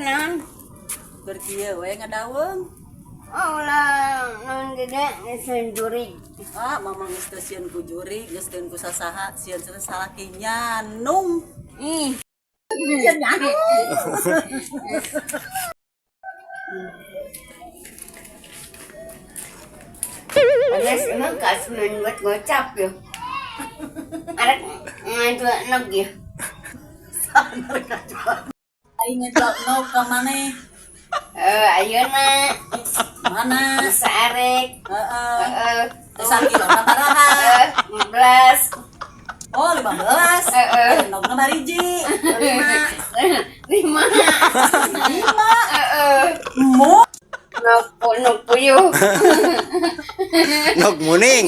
Naon? Keur kieu we ngadaweung. Oh lah, naon gede geus jurig. Ah, mama geus teu sieun ku jurig, geus teu ku sasaha, sieun teh salaki nyanung. Ih, Sieun nyanung. Panas emang kasunan buat ngocap ya. Arek ngajual nog ya. Aing ngejual nog ka maneh. Eh, ayeuna Mana? Bisa arek. Heeh. Heeh. Teh sakilo sabaraha? Eh, 15. Oh, 15. Heeh. Nogna bariji. 5. 5. 5. Heeh. Mu. Nog nog puyuh. Nog muning.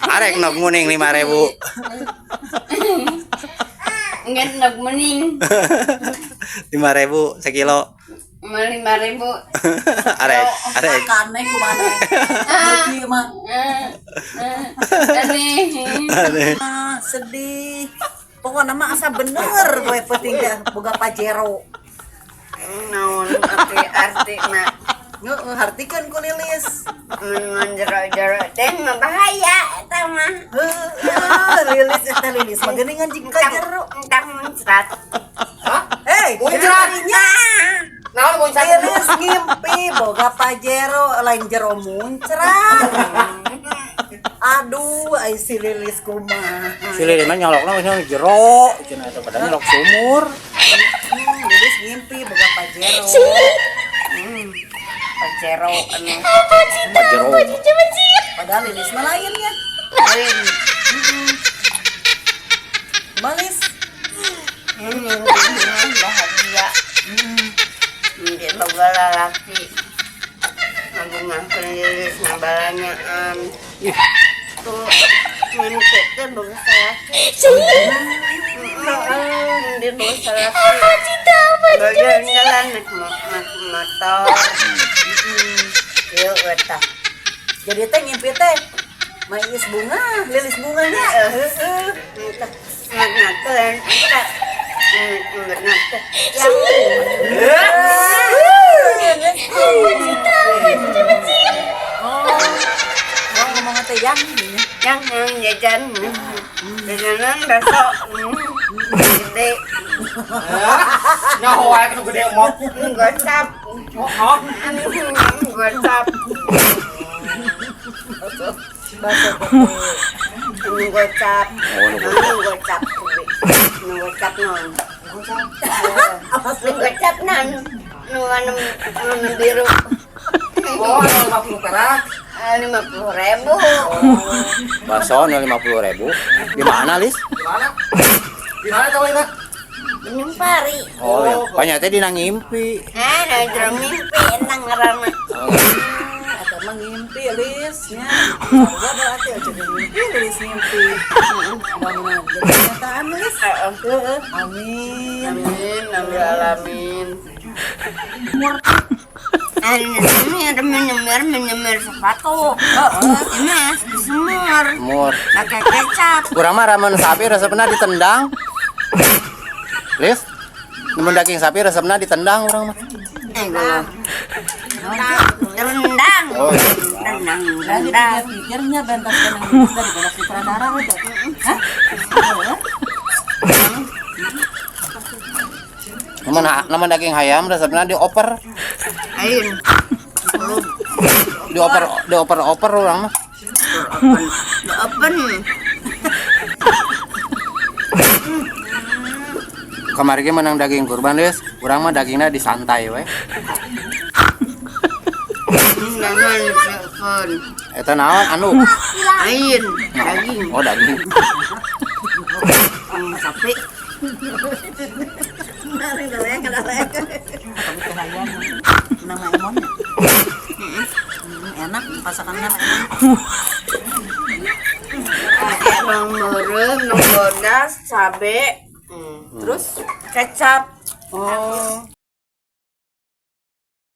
Arek nog muning 5.000. Enggak nog muning. 5.000 sekilo. Mau 5.000. Arek, arek. Makan ku maneh. Beuki mah. Aneh. Aneh. Ah, sedih. Pokoknya mah asa bener we penting teh boga Pajero. Naon arti arti na Heeh, hartikeun ku Lilis. mun jero-jero teh mah bahaya eta mah. Heeh, Lilis eta Lilis mah geuningan jeung ka jero. Entah muncrat. Hei, Muncrat. jadinya. Naon muncrat? Lilis ngimpi boga Pajero lain jero muncrat. Aduh, ai si Lilis kumaha. Si Lilis mah nyolokna geus jero, cenah eta padahal nyolok sumur. Lilis ngimpi boga Pajero. Pajero anu. Jero. Padahal Lilis mah lain ya. Lain. Malis. Bahagia. Di boga lalaki. Ngabungahkeun Lilis ngabalanyaan. Tuh mimpi teh boga salaki. Di boga salaki. Jalan-jalan naik motor. Ieu eta. Jadi teh ngimpi teh Mais bunga, Lilis bunganya. Heeh. Ngakeun eta. Bener teh. Yang Oh, oh ngomong teh yang yang jajan. Jajanan bakso. Gede. Nyaho wae nu gede mah. Gocap. Oh, Gocap. Bakso gede. Nu gocap. Oh, nu Nu gocap. Nu gocap non. Nu gocap non. Nu anu anu biru. Oh, anu 50 perak. 50.000. Bakso nu 50.000. Di mana, Lis? Di mana? Di mana tau ini? Minum pari. Oh, ya. Banyak teh dina ngimpi. Eh, nah jero mimpi entang ngaranna. Atau mah ngimpi Lis nya. Sarua berarti aja ngimpi Lilis ngimpi. Mudah-mudahan jadi kenyataan Lis. Heeh. Amin. Amin, amin alamin. Ini ada menyemir menyemir sepatu. Ini disemir Mur. pakai kecap. Kurang mah ramen sapi resepna ditendang. Lis, namun daging sapi resepna ditendang urang mah. Eh, gua. Rendang. Oh, iya. Rendang, Lagi rendang. pikirnya bentas kenang Lilis daripada sutradara udah. Hah? Heeh. Namun daging hayam resepna dioper, Ayo. dioper dioper-oper urang mah. Open. Open. Kamari ge menang daging kurban, Lis. Urang mah dagingna disantai we. Jangan open. Eta naon anu? Ain, daging. Oh, daging. Sapi. Mari dolek dolek. Tapi teh hayam. Nama Emon. Enak masakannya Emon. Pakai bawang beureum, bawang bodas, cabe, Terus kecap. oh.